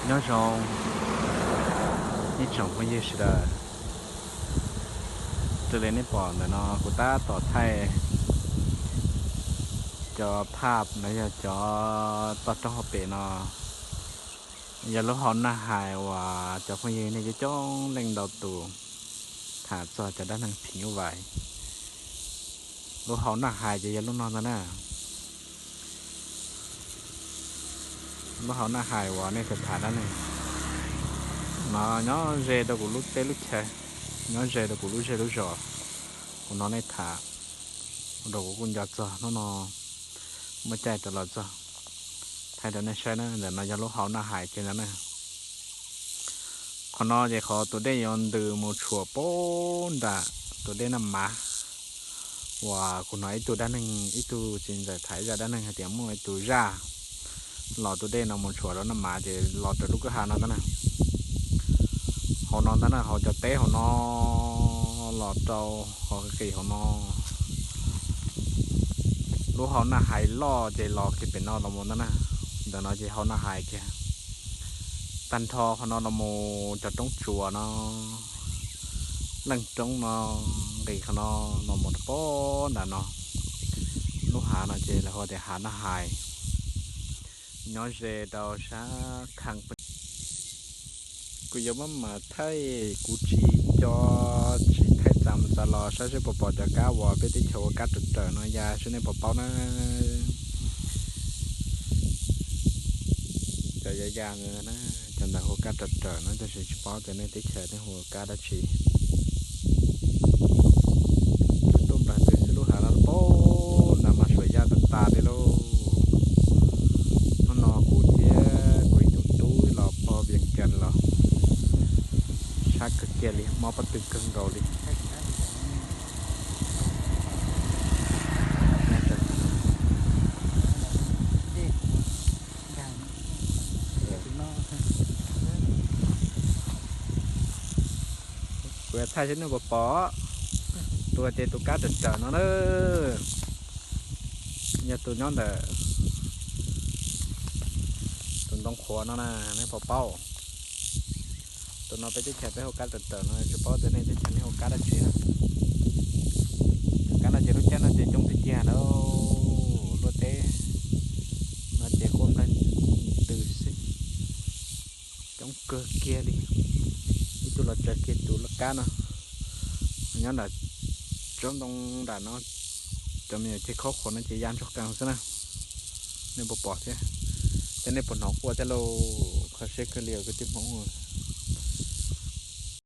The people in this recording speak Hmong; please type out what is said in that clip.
Nyob zoo ib tsoom phooj ywg sawv daws, raws li nej pom ntawm no kuv tab tom thaij cov phaj los yog cov toj roob hauv pes no, yog lub hau Naj Hais uas cov phooj ywg nej coob coob leej ntau tus tham txog cov dab neeg phim nyuj vais. Lub hau Naj Hais ces yog lub no ntag na. Lub hau Naj Hais uas nej tham tham dab neeg no nyob ze rau kuv lub teb lub chaw, nyob ze rau kuv lub zej lub zos. Kuv hnov nej tham ua rau kuv kuj nco txog hnub no muaj caij rov los txog thaij rau nej saib na. Ntawm no yog lub hau Naj Hais kiag ntag na. Qhov no ces qhov tus dej yuav ntws mus tshuam puag nram tus dej Naj Mav uas kuv hnov ib tug dab neeg, ib tug txiv ntxawm tham ib zaj dab neeg hais tias muaj ib tus zaj los tus dej no mus tshuam rau Naj Mav ces los raws lub kwj ha no ntag na. Hauv no ntag na, hauv cov teb hauv no los rau hauv qis hauv no. Lub hau Naj Hais loj ces los kiag pem no los mus ntag na. Ntawm no ces hau Naj Hais kiag. Tag nrho qhov no los mus cov roob tsuas no, leej roob no, nqis qhov no los mus rau puag nram no. Lub hav no ces lawv hu tias hav Naj Hais, nyob ze rau sab Khaj Pwj. Kuv yuav muab mam thaij, kuv tsis co, tsis thaij txav mus txav los saib seb puas pom cov kab uas peb teb chaws ua kab rawm rawm no ya seb nej puas paub na. Cov ya ya na, cov ntawd hu kab rawm rawm no tab sis tsis paub tias nej teb chaws nej hu kab dab tsi. Tsuas tuaj nplag twg xwb, lub hav no puag nram mas suam ya tas tas li lauj. Hnub no kuv thiab kuv ib tug tub los pog Vias Cas los, sab kawg kiag li, mob pob tw kawg nkaus li. Kuv thaij seb nej puas pom, tus hais tias tus kab rawm rawm no na, yog tus nyob ntawm tus ntoo qhuav no na, nej puas paub? Tus no peb teb chaws peb hu kab rawm rawm no, tsis paub tias nej teb chaws nej hu kab dab tsi. Tus kab no ces lub caij no ces coob tiag tiag na, luaj teb no ces khuab nplag ntws xwb, coob kawg kiag li. Ib tug los tsaws kiag tus laj kab no, nyob nram tsob ntoo nram no, cov me nyuam ceg khaub qhuav no ces ya ntsuag qees xwb na. Nej puas pom thiab? Ces nej puas hnov quaj thiab lauj? Kho siab kawg li os kwv tij Hmoob.